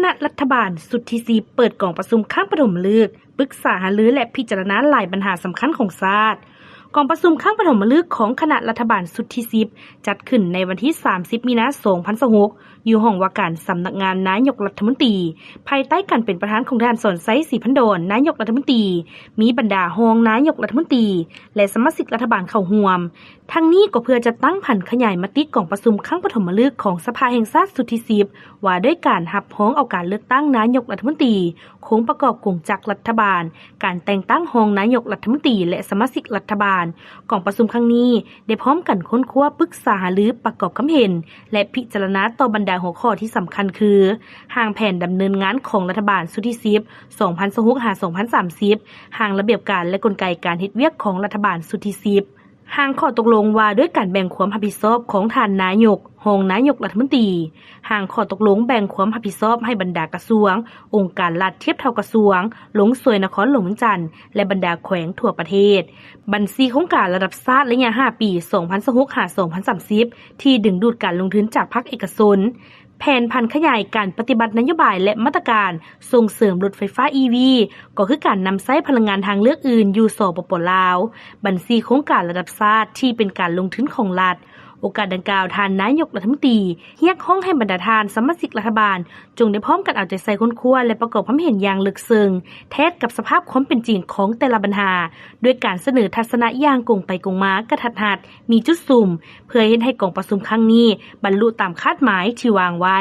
ະລັດຖະບານຊຸດທີສິບ ເປີດກອງປະຊຸມຄັ້ງປະຖົມມະລຶກ ປຶກສາຫາລື ແລະ ພິຈາລະນາຫຼາຍບັນຫາສຳຄັນຂອງຊາດ. ກອງປະຊຸມຄັ້ງປະຖົມມະລຶກຂອງຄະນະລັດຖະບານຊຸດທີສິບ ຈັດຂຶ້ນໃນວັນທີສາມສິບ ມີນາ ສອງພັນຊາວຫົກ ຢູ່ຫ້ອງວ່າການສຳນັກງານນາຍົກລັດຖະມົນຕີ ພາຍໃຕ້ການເປັນປະທານຂອງທ່ານ ສອນໄຊ ສີພັນດອນ ນາຍົກລັດຖະມົນຕີ, ມີບັນດາຮອງນາຍົກລັດຖະມົນຕີ ແລະ ສະມາຊິກລັດຖະບານເຂົ້າຮ່ວມ. ທັງນີ້ກໍເພື່ອຈັດຕັ້ງຜັນຂະຫຍາຍມະຕິກອງປະຊຸມຄັ້ງປະຖົມມະລຶກຂອງສະພາແຫ່ງຊາດຊຸດທີສິບ ວ່າດ້ວຍການຮັບຮອງເອົາການເລືອກຕັ້ງນາຍົກລັດຖະມົນຕີ, ໂຄງປະກອບກົງຈັກລັດຖະບານ, ການແຕ່ງຕັ້ງຮອງນາຍົກລັດຖະມົນຕີ ແລະ ສະມາຊິກລັດຖະບານ. ກອງປະຊຸມຄັ້ງນີ້ໄດ້ພ້ອມກັນຄົ້ນຄວ້າປຶກສາຫາລືປະກອບຄຳເຫັນ ແລະ ພິຈາລະນາຕໍ່ບັນດາຫົວຂໍ້ທີ່ສຳຄັນຄື ຮ່າງແຜນດຳເນີນງານຂອງລັດຖະບານຊຸດທີສິບ ສອງພັນຊາວຫົກ ຫາ ສອງພັນສາມສິບ, ຮ່າງລະບຽບການ ແລະ ກົນໄກການເຮັດວຽກຂອງລັດຖະບານຊຸດທີສິບ, ຮ່າງຂໍ້ຕົກລົງວ່າດ້ວຍການແບ່ງຄວາມຮັບຜິດຊອບຂອງທ່ານນາຍົກ, ຮອງນາຍົກລັດຖະມົນຕີ, ຮ່າງຂໍ້ຕົກລົງແບ່ງຄວາມຮັບຜິດຊອບໃຫ້ບັນດາກະຊວງ, ອົງການລັດທຽບເທົ່າກະຊວງ, ລົງຊ່ວຍນະຄອນຫຼວງວຽງຈັນ ແລະ ບັນດາແຂວງທົ່ວປະເທດ, ບັນຊີໂຄງການລະດັບຊາດໄລຍະຫ້າປີ ສອງພັນຊາວຫົກ ຫາ ສອງພັນສາມສິບ ທີ່ດຶງດູດການລົງທຶນຈາກພາກເອກະຊົນ, ແຜນຜັນຂະຫຍາຍການປະຕິບັດນະໂຍບາຍ ແລະ ມາດຕະການສົ່ງເສີມລົດໄຟຟ້າ ອີ ວີ ກໍຄືການນຳໃຊ້ພະລັງງານທາງເລືອກອື່ນຢູ່ ສປປ ລາວ, ບັນຊີໂຄງການລະດັບຊາດທີ່ເປັນການລົງທຶນຂອງລັດ. ໂອກາດດັ່ງກ່າວ, ທ່ານນາຍົກລັດຖະມົນຕີຮຽກຮ້ອງໃຫ້ບັນດາທ່ານສະມາຊິກລັດຖະບານ ຈົ່ງໄດ້ພ້ອມກັນເອົາໃຈໃສ່ຄົ້ນຄວ້າ ແລະ ປະກອບຄວາມເຫັນຢ່າງເລິກເຊິ່ງ ແທດກັບສະພາບຄວາມເປັນຈິງຂອງແຕ່ລະບັນຫາ ດ້ວຍການສະເໜີທັດສະນະຢ່າງກົງໄປກົງມາ, ກະທັດຮັດ, ມີຈຸດສຸມ, ເພື່ອເຮັດໃຫ້ກອງປະຊຸມຄັ້ງນີ້ບັນລຸຕາມຄາດໝາຍທີ່ວາງໄວ້.